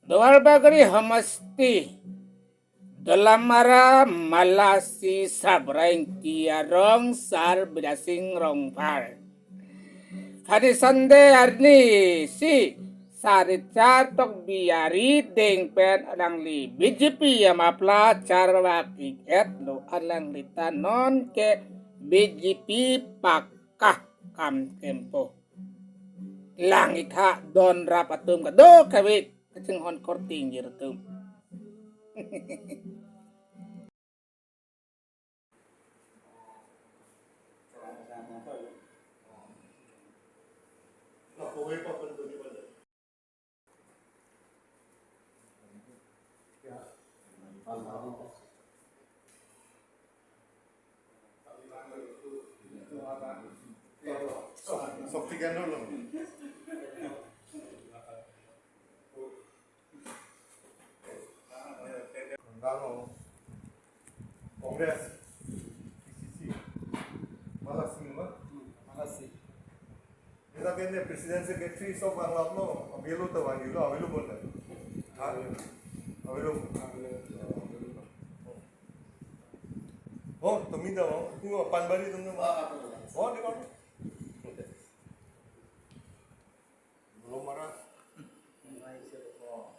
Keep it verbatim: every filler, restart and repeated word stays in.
Duarbagori Hamasti, Dolamara Malasi Sabraingki arong Sar Bidasing Rongphar. Hari Sunday arni si sari char tok biari deng pen alangli B J P amapla charvak ik-et lo, alangli ta non ke B J P pakka kam tempo. Lang ik tha, don rap atum kadokave kachinghon korte ingjir atum. Sok tiga dulu. Congress, P C C, Malasi, ma? Malasi. Kita kene president secretary sok vang lap lo, avelo ta vang lo, avelo bon ta. Ha? Avelo. Oh, tumi da, oh, tu Panbari tum da. Oh, di mana? Belum marah. Oh.